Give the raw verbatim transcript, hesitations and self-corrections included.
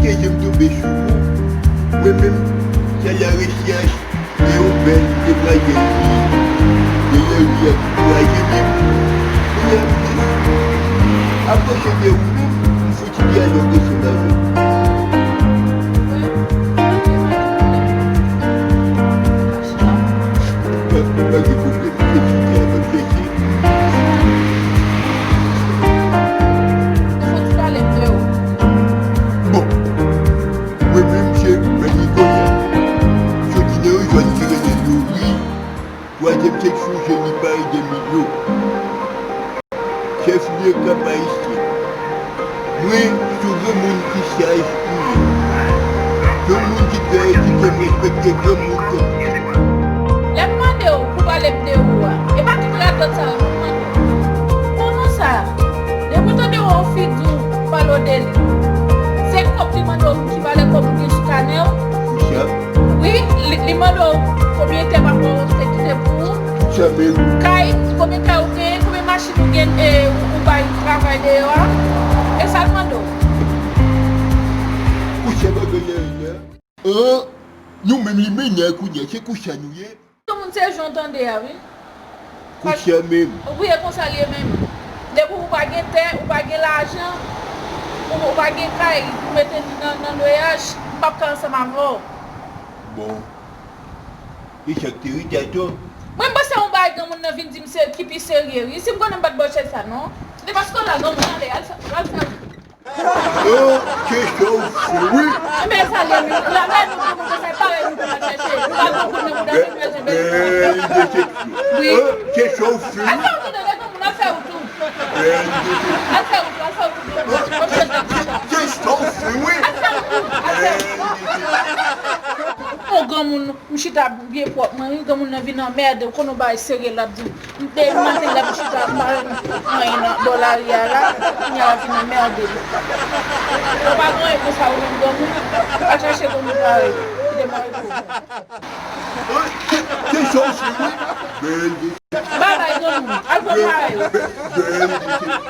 Ke je m tonbe sou ou. Mwen menm, se la rechèch de yon bèl demwazèl ki genyen li a ki kouraje menm. Kounye a m te apwoche de ou menm, m fouti dyalòg ansanm avè w. Pa, pa gen pwoblèm, se ti dyalòg, mesye. Fouti pale m de ou. Bon. Mwen menm se Manny Konya. Soti nan yon zòn ki rele Lori. Twazyèm seksyon, jeni parèy de milyon. Chèf lye Kap Ayisyen. Mwen se yon granmoun ki saj, ki ye. Se yon moun ki trè, ki fè m respekte granmoun tankou. Lè m mande w pou pale m de ou a, e pa tout radòt sa yo m ap mande w. Kòman sa? Depi w tande w figi w pale w de li, se kòb li mande w ki valè kòb ou gen sou kanè w? Kisa? Wi, li, li mande w konbyen tè papa w te kite pou ou. Kisa menm? Kay, konbyen kay ou genyen, konbyen machin ou gen, e, ou, ou bay travay deyò a. E sa l mande w. Kouche bagay la, la. An, nou menm li mennen kounye a, se kouche nou ye. Tout moun se jan w tande a, wi. Kouche menm. Wi, e konsa l ye menm. Depi w pa gen tè, ou pa gen lajan, ou, ou pa gen kay, ou mete li nan, nan lwayaj, m p ap ka ansanm avè w. Bon. E sa k te rive atò? Mwen, m panse yon bagay granmoun nan vin di m se ki pi serye, wi. Si m konnen m pa t ba w chèz sa, non. Se paske w la, granmoun, ale, al fè, al fè. Oh, kesyon w fou, wi. Enben, sa l ye, wi. La, men nou, nou, nou, se parèy nou, nou, nou chèche. Nou pa konprann nan bouda nou, nou, nou, nou. Bèl deception. Wi. Oh, kesyon w fou, wi. Al fè w tou, granmoun, al fè w tou. Bèl deception. Al fè w tou, al fè w tou, granmoun. Kesyon w fou, wi. Al fè w tou, al fè w tou. Bèl deception. Yon granmoun, m chita byen pwòp mwen, wi, granmoun nan vin anmède, ou konn yon bagay serye l ap di m. M te maten l ap chita, m pa wè anyen nan bò lari a la, kounye a l ap vin anmède m. Ou pa gen anyen konsa ou menm granmoun, al chache granmoun parèy ou, kite m arete w. Kesyon w fou, wi. Bèl deception. Babay granmoun, al pran parèy ou. Bèl deception.